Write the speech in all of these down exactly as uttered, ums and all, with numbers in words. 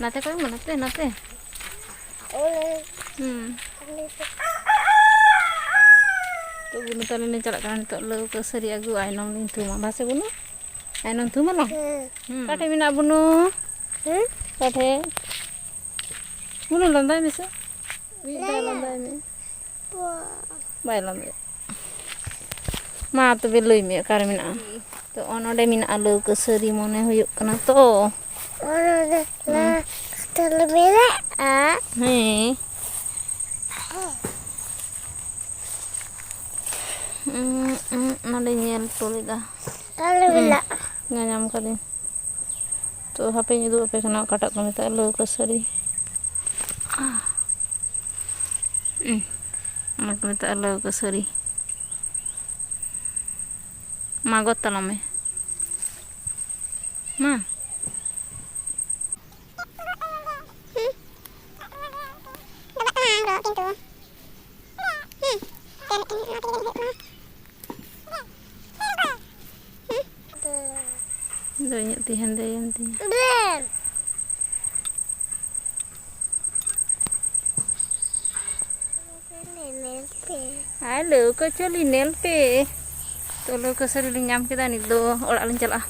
ᱱᱟᱛᱮ ᱠᱚᱭᱚᱜ ᱢᱮ, ᱱᱟᱛᱮ, ᱱᱟᱛᱮ᱾ ᱦᱩᱸ᱾ ᱛᱚ ᱵᱩᱱᱩ ᱛᱟᱞᱮ ᱞᱮ ᱪᱟᱞᱟᱜ ᱠᱟᱱᱟ ᱱᱤᱛᱚᱜ ᱞᱟᱹᱣᱠᱟᱹ ᱥᱟᱹᱨᱤ ᱟᱹᱜᱩ, ᱟᱭᱱᱚᱢ ᱞᱤᱧ ᱛᱷᱩᱢᱟ᱾ ᱵᱟᱥᱮ ᱵᱩᱱᱩ? ᱟᱭᱱᱚᱢ ᱛᱷᱩᱢ ᱟᱞᱟᱝ? ᱦᱮᱸ᱾ ᱦᱩᱸ᱾ ᱚᱠᱟ ᱴᱷᱮᱡ ᱢᱮᱱᱟᱜᱼᱟ ᱵᱩᱱᱩ? ᱦᱮᱸ? ᱚᱠᱟ ᱴᱷᱮᱡ? ᱵᱩᱱᱩ ᱞᱟᱸᱫᱟᱭ ᱢᱮᱥᱮ᱾ ᱢᱤᱫ ᱫᱷᱟᱣ ᱞᱟᱸᱫᱟᱭ ᱢᱮ᱾ ᱵᱟᱭ ᱞᱟᱸᱫᱟᱭᱟ᱾ ᱢᱟ ᱛᱚᱵᱮ ᱞᱟᱹᱭ ᱢᱮ ᱚᱠᱟᱨᱮ ᱢᱮᱱᱟᱜᱼᱟ? ᱛᱚ ᱱᱚᱰᱮ ᱢᱮᱱᱟᱜᱼᱟ ᱞᱟᱹᱣᱠᱟᱹ ᱥᱟᱹᱨᱤ ᱢᱚᱱᱮ ᱦᱩᱭᱩᱜ ᱠᱟᱱᱟ ᱛᱚ᱾ ᱚᱱᱟ ᱫᱚ ᱦᱩᱸ᱾ ᱠᱟᱛᱷᱟ ᱫᱚ ᱢᱮᱱᱟᱜᱼᱟ᱾ ᱦᱮᱸ᱾ ᱩᱸ, ᱩᱸ, ᱱᱚᱰᱮ ᱧᱮᱞ ᱦᱚᱴᱚ ᱞᱮᱫᱟ᱾ ᱚᱠᱟᱨᱮ ᱦᱩᱸ᱾ ᱢᱮᱱᱟᱜᱼᱟ? ᱧᱮᱞ ᱧᱟᱢ ᱠᱟᱹᱫᱟᱹᱧ᱾ ᱛᱚ ᱦᱟᱯᱮᱧ ᱩᱫᱩᱜ ᱟᱯᱮ ᱠᱟᱱᱟ ᱚᱠᱟᱴᱟᱜ ᱠᱚ ᱢᱮᱛᱟᱜᱼᱟ ᱞᱟᱹᱣᱠᱟᱹ ᱥᱟᱹᱨᱤ᱾ ᱩᱸ, ᱚᱱᱟ ᱠᱚ ᱢᱮᱛᱟᱜᱼᱟ ᱞᱟᱹᱣᱠᱟᱹ ᱥᱟᱹᱨᱤ᱾ ᱢᱟ ᱜᱚᱫ ᱛᱟᱞᱟᱝ ᱢᱮ᱾ ᱢᱟ᱾ ᱫᱚ ᱤᱧᱟᱹᱜ ᱛᱤ ᱦᱮᱸᱫᱮᱭᱮᱱ ᱛᱤᱧᱟ᱾ ᱟᱨ ᱞᱟᱹᱣᱠᱟᱹ ᱪᱚᱞᱤ ᱧᱮᱞ ᱯᱮ᱾ ᱛᱚ ᱞᱟᱹᱣᱠᱟᱹ ᱥᱟᱹᱨᱤ ᱞᱤᱧ ᱧᱟᱢ ᱠᱮᱫᱟ, ᱱᱤᱛ ᱫᱚ ᱚᱲᱟᱜ ᱞᱤᱧ ᱪᱟᱞᱟᱜᱼᱟ᱾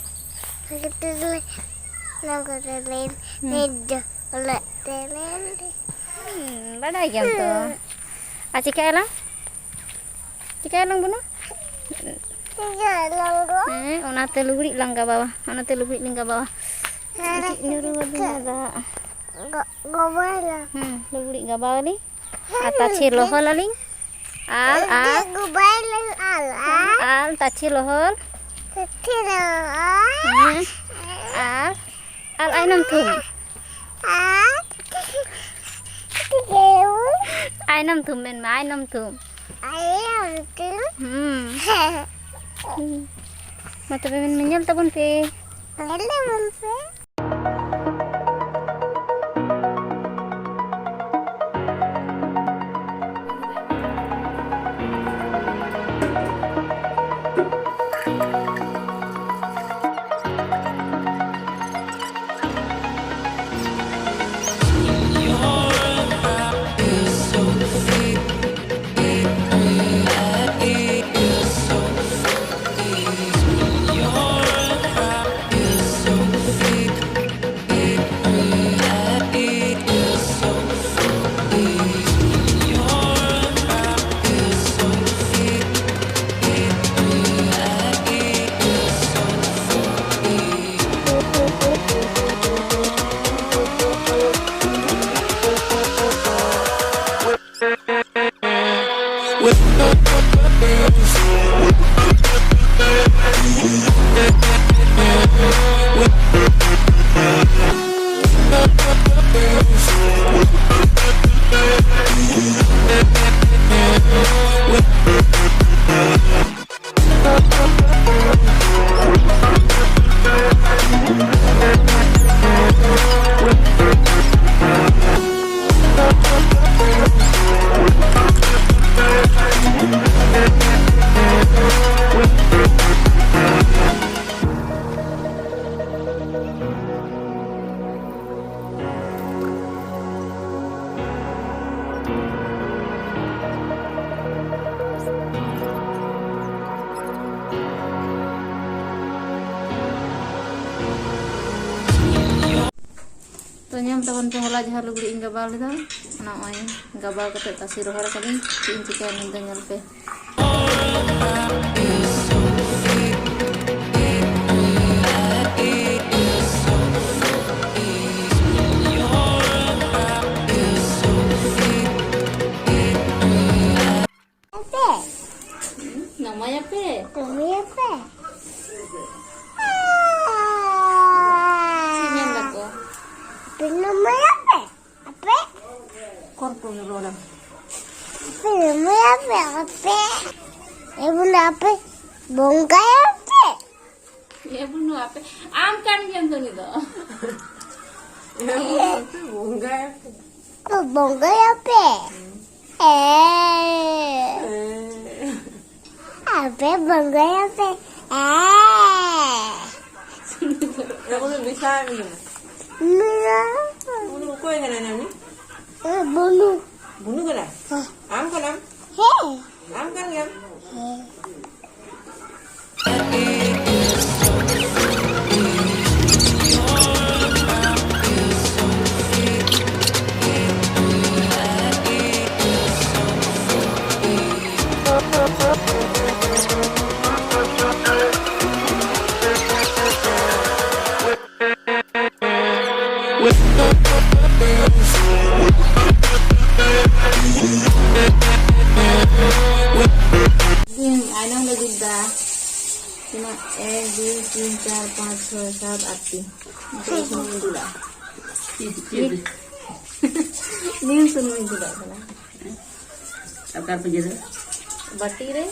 ᱱᱚᱣᱟ ᱠᱚᱫᱚ ᱞᱮ, ᱦᱩᱸ᱾ ᱱᱤᱛ ᱫᱚ ᱚᱲᱟᱜ ᱛᱮ ᱞᱮ᱾ ᱦᱩᱸ, ᱵᱟᱰᱟᱭ ᱜᱮᱭᱟᱢ ᱛᱚ᱾ ᱦᱩᱸ᱾ ᱟᱨ ᱪᱤᱠᱟᱹᱭᱟᱞᱟᱝ? ᱪᱤᱠᱟᱹᱭᱟᱞᱟᱝ ᱵᱩᱱᱩ? ᱪᱤᱠᱟᱹᱭᱟᱞᱟᱝ ᱫᱚ? ᱦᱮᱸ, ᱚᱱᱟᱛᱮ ᱞᱩᱜᱽᱲᱤᱡ ᱞᱟᱝ ᱜᱟᱵᱟᱣᱟ᱾ ᱚᱱᱟᱛᱮ ᱞᱩᱜᱽᱲᱤᱡ ᱞᱤᱧ ᱜᱟᱵᱟᱣᱟ᱾ ᱦᱮᱸ, ᱠᱟᱹᱴᱤᱡ ᱧᱩᱨᱩ ᱟᱹᱫᱤᱧᱟ ᱫᱟᱜ᱾ ᱜᱚ-, ᱜᱚᱵᱟᱭ ᱞᱟᱝ᱾ ᱦᱩᱸ, ᱞᱩᱜᱽᱲᱤᱡ ᱜᱟᱵᱟᱣ ᱟᱹᱞᱤᱧ᱾ ᱟᱨ ᱛᱟᱪᱷᱮ ᱞᱚᱦᱚᱞ ᱟᱹᱞᱤᱧ᱾ ᱟᱨ, ᱟᱨ᱾ ᱜᱚᱵᱟᱭ ᱞᱟᱝ ᱟᱨ, ᱟᱨ᱾ ᱟᱨ ᱛᱟᱪᱷᱮ ᱞᱚᱦᱚᱞ᱾ ᱛᱟᱪᱷᱮ ᱞᱚᱦᱚᱞ᱾ ᱦᱩᱸ, ᱟᱨ᱾ ᱟᱨ ᱟᱭᱱᱚᱢ ᱛᱷᱩᱢ᱾ ᱟᱨ ᱟᱭᱱᱚᱢ ᱛᱷᱩᱢ ᱢᱮᱱ ᱢᱮ, ᱟᱭᱱᱚᱢ ᱛᱷᱩᱢ᱾ ᱟᱭᱱᱚᱢ ᱛᱷᱩᱢ᱾ ᱦᱩᱸ᱾ ᱢᱟ ᱛᱚᱵᱮ ᱢᱮᱱ ᱢᱮ, ᱧᱮᱞ ᱛᱟᱵᱚᱱ ᱯᱮ᱾ ᱧᱮᱞ ᱛᱟᱵᱚᱱ ᱯᱮ᱾ ᱛᱚ, ᱧᱮᱞ ᱛᱟᱵᱚᱱ ᱯᱮ, ᱦᱚᱞᱟ ᱡᱟᱦᱟᱸ ᱞᱩᱜᱽᱲᱤᱡ ᱤᱧ ᱜᱟᱵᱟᱣ ᱞᱮᱫᱟ, ᱚᱱᱟ ᱱᱚᱜᱼᱚᱭ ᱜᱟᱵᱟᱣ ᱠᱟᱛᱮ ᱛᱟᱥᱮ ᱨᱚᱦᱚᱲ ᱠᱟᱹᱫᱟᱹᱧ᱾ ᱪᱮᱫ ᱤᱧ ᱪᱤᱠᱟᱹᱭᱟ ᱢᱮᱱᱫᱟ, ᱧᱮᱞ ᱯᱮ᱾ ᱟᱯᱮ᱾ ᱱᱟᱢᱟᱭᱟᱯᱮ? ᱱᱟᱢᱟᱭᱟᱯᱮ? ᱪᱮᱫ ᱢᱮᱱ ᱫᱟᱠᱚ? ᱟᱯᱮ ᱱᱟᱢᱟᱭᱟᱯᱮ? ᱟᱯᱮ? ᱚᱠᱚᱨ ᱠᱚ ᱨᱚᱲᱟ? ᱟᱯᱮ ᱱᱟᱢᱟᱭᱟᱯᱮ? ᱟᱯᱮ? ᱮ ᱵᱚᱞᱮ ᱟᱯᱮ ᱵᱚᱸᱜᱟᱭᱟᱯᱮ? ᱮ ᱵᱩᱱᱩ ᱟᱯᱮ, ᱟᱢ ᱠᱟᱱ ᱜᱮᱭᱟᱢ ᱛᱚ ᱩᱱᱤ ᱫᱚ᱾ ᱮ ᱵᱩᱱᱩ ᱟᱯᱮ ᱵᱚᱸᱜᱟᱭᱟᱯᱮ᱾ ᱵᱚᱸᱜᱟᱭᱟᱯᱮ᱾ ᱮ᱾ ᱮ᱾ ᱟᱯᱮ ᱵᱚᱸᱜᱟᱭᱟᱯᱮ᱾ ᱮ᱾ ᱮ ᱵᱩᱱᱩ ᱵᱤᱥᱟᱞ ᱢᱮᱱᱟᱜᱼᱟ᱾ ᱢᱮᱱᱟᱜᱼᱟ᱾ ᱵᱩᱱᱩ ᱚᱠᱚᱭ ᱠᱟᱱᱟᱭ ᱱᱟᱢᱤ? ᱮ ᱵᱩᱱᱩ᱾ ᱵᱩᱱᱩ ᱠᱟᱱᱟᱭ? ᱦᱮᱸ᱾ ᱟᱢ ᱠᱟᱱᱟᱢ? ᱦᱮᱸ᱾ ᱟᱢ ᱠᱟᱱ ᱜᱮᱭᱟᱢ? ᱦᱮᱸ᱾ ᱫᱤᱱ ᱟᱭᱱᱚᱢ ᱞᱟᱹᱜᱤᱫ ᱫᱟ ᱛᱤᱱᱟᱹᱜ? ᱮᱠ, ᱫᱩᱭ, ᱛᱤᱱ, ᱪᱟᱨ, ᱯᱟᱸᱪ, ᱪᱷᱚᱭ, ᱥᱟᱛ, ᱟᱴ ᱴᱤ᱾ ᱱᱤᱛᱚᱜ ᱥᱩᱱᱩᱢ ᱤᱧ ᱫᱩᱞᱟᱜᱼᱟ᱾ ᱱᱤᱢ ᱥᱩᱱᱩᱢ ᱤᱧ ᱫᱩᱞᱟᱜ ᱠᱟᱱᱟ᱾ ᱚᱠᱟ ᱨᱮᱯᱮ ᱜᱮᱫᱟ? ᱵᱟᱹᱴᱤ ᱨᱮ᱾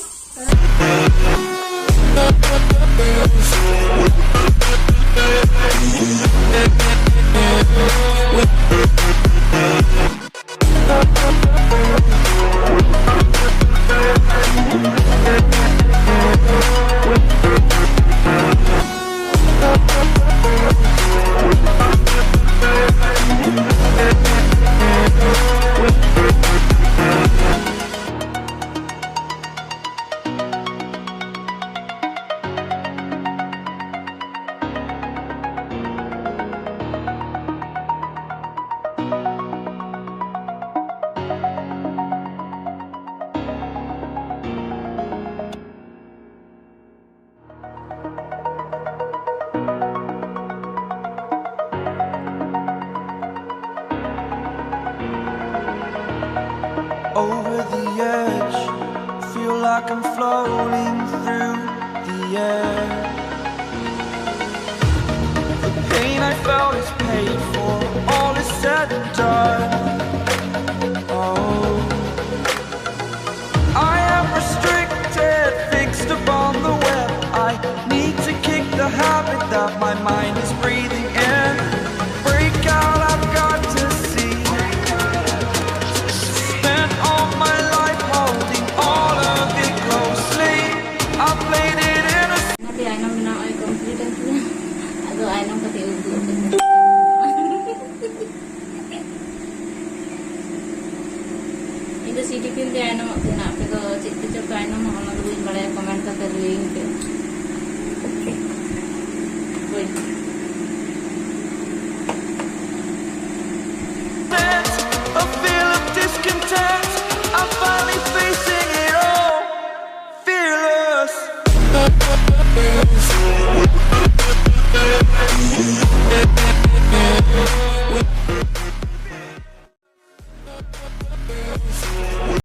Over the edge, feel like I'm floating through the air. The pain I felt is paid for, all is said and done. Oh, I am restricted, fixed upon the web. I need to kick the habit that my mind is breathing in. Break out, I've got to see. Spent all my life holding all of it closely. I played it innocent. ᱚᱱᱟᱛᱮ ᱟᱭᱱᱚᱢ ᱵᱮᱱᱟᱣ ᱱᱚᱜᱼᱚᱭ complete ᱮᱱ ᱛᱤᱧᱟ᱾ ᱟᱫᱚ ᱟᱭᱱᱚᱢ ᱠᱟᱛᱮ ᱩᱫᱩᱜ ᱟᱯᱮ ᱠᱟᱱᱟ᱾ ᱤᱧ ᱫᱚ ᱥᱤᱰᱤ ᱯᱤᱱ ᱛᱮ ᱟᱭᱱᱚᱢᱚᱜ ᱛᱟᱦᱮᱱᱟ, ᱟᱯᱮ ᱫᱚ ᱪᱮᱫ ᱛᱮᱪᱚ ᱯᱮ ᱟᱭᱱᱚᱢᱟ, ᱚᱱᱟ ᱫᱚ ᱵᱟᱹᱧ ᱵᱟᱲᱟᱭᱟ, comment ᱠᱟᱛᱮ ᱞᱟᱹᱭᱟᱹᱧ ᱯᱮ᱾ ᱦᱳᱭ᱾ A feel of discontent, I'm finally facing it all, fearless.